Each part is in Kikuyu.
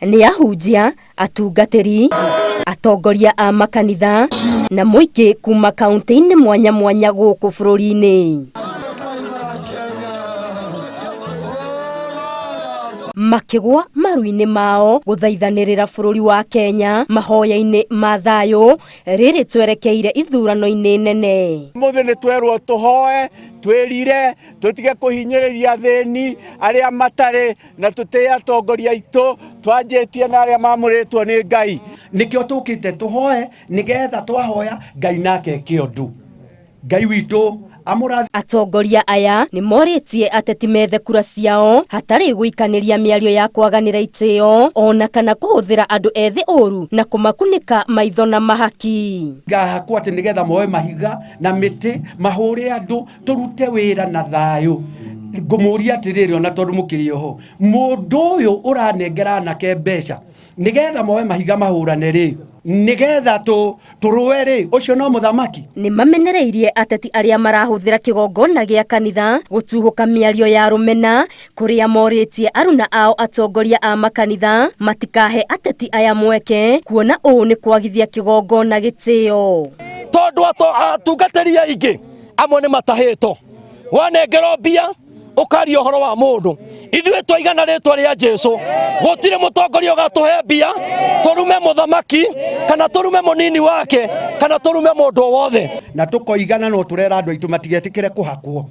Nĩ ahunjia, atungatĩri, atongoria a makanitha na mũingĩ kuma kaunti-inĩ mwanya mwanya gũkũ bũrũri-inĩ. Makĩgwa maru-inĩ mao gũthaithanĩrĩra bũrũri wa Kenya mahoya-inĩ ma thayũ rĩrĩ twerekeire ithurano-inĩ nene. Mũthĩ nĩ twerwo tũhoe, twĩrire, tũtige kũhinyĩrĩria athĩni arĩa matarĩ na tũtĩe atongoria aitũ twanjĩtie na arĩa mamũrĩtwo nĩ Ngai. Nĩkĩo tũkĩte tũhoe nĩgetha twahoya Ngai nake eke ũndũ. Ngai witũ amũrathime. Atongoria aya nĩ morĩtie ateti methe kura ciao hatarĩ gũikanĩria mĩario ya kwaganĩra itĩo ona kana kũhũthĩra andũ ethĩ ũru na kũmakunĩka maitho na mahaki. Ngahakwo atĩ nĩgetha moe mahiga na mĩtĩ mahũre andũ tũrute wĩra na thayũ. Ngũmũria atĩrĩrĩ ona tondũ mũkĩrĩ oho, mũndũ ũyũ ũranengera anake mbeca nĩgetha moe mahiga mahũrane rĩ, nĩgetha tũrũe rĩ, ũcio no mũthamaki? Nĩ mamenereirie ateti arĩa marahũthĩra kĩgongona gĩa kanitha gũtuhũka mĩario ya rũmena kũrĩa morĩtie aruna ao atongoria a makanitha matikahe ateti aya mweke kuona ũũ nĩ kwagithia kĩgongona gĩtĩo. Tondũ atungatĩri aingĩ amwe nĩ matahĩtwo, wanengerwo mbia ũkaria ũhoro wa mũndũ. Ithuĩ twaigana rĩtwa rĩa Jesu, gũtirĩ mũtongoria ũgatũhe mbia tũrume mũthamaki kana tũrume mũnini wake kana tũrume mũndũ o wothe. Na tũkoigana no tũrera andũ aitũ matigetĩkĩre kũhakwo.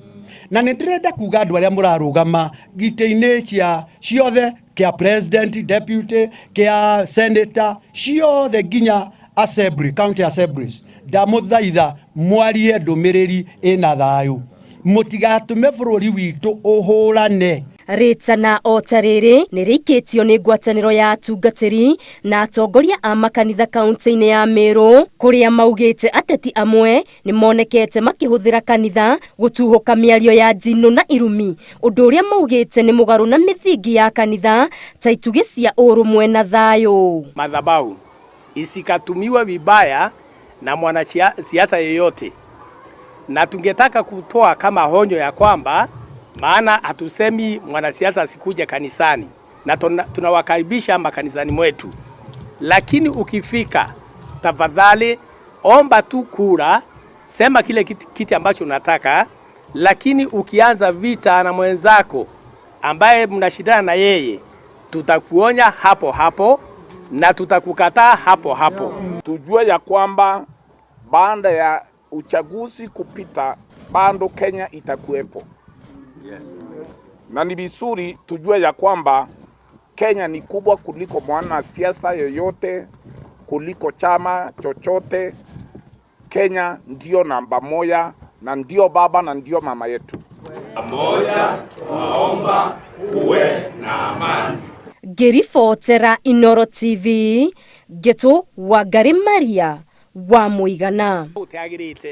Na nĩ ndĩrenda kuga andũ arĩa mũrarũgama itĩ-inĩ cia ciothe, kĩa president, deputy, kĩa senator, ciothe nginya assembly, county assemblies, ndamũthaitha mwarie ndũmĩrĩri ĩna thayũ, mũtigatũme bũrũri witũ ũhũrane. Rĩtana o ta rĩrĩ nĩ rĩikĩtio nĩ ngwatanĩro ya atungatĩri na atongoria a makanitha kaunti-inĩ ya Meru, kũrĩa maugĩte ateti amwe nĩ monekete makĩhũthĩra kanitha gũtuhũka mĩario ya njino na irumi, ũndũ ũrĩa maugĩte nĩ mũgarũ na mĩthingi ya kanitha ta itugĩ cia ũrũmwe na thayũ. Madhabahu isikatumiwe vibaya na mwanasiasa yeyote, na tungetaka kutoa kama honyo ya kwamba, maana hatusemi mwanasiasa asikuje kanisani na tunawakaribisha makanisani mwetu, lakini ukifika tafadhali omba tu kura, sema kile kiti ambacho unataka, lakini ukianza vita na mwenzako ambaye mnashindana na yeye, tutakuonya hapo hapo na tutakukataa hapo hapo. Tujue ya kwamba baada ya uchaguzi kupita bado Kenya itakuwepo. Na ni vizuri tujue ya kwamba Kenya ni kubwa kuliko mwanasiasa yoyote, kuliko chama chochote. Kenya ndio namba moja na ndio baba na ndio mama yetu. Pamoja tunaomba kuwe na amani. Ngĩribotera Inooro TV, Ngĩtũ Wangari Maria wa Mũigana. Ũtagĩrĩte.